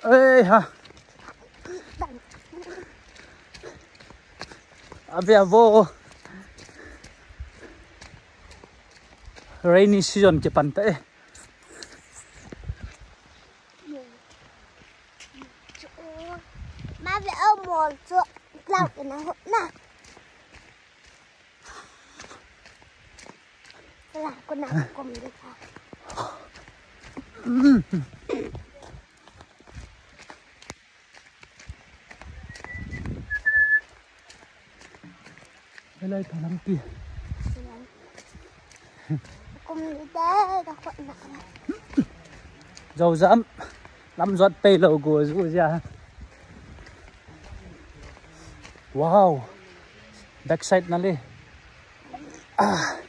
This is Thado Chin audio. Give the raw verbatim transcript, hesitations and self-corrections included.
Ei ha. Ave avo. Rainy season ke pan ta e. Ma ve au mol chu. Lau ke na ho na. Lau ko na kom de ka. Helai thalam ti. Kum ni te ka khot na. Jauh jam. Lam jot pei lo go ju ja. Wow. Backside na le. Ah.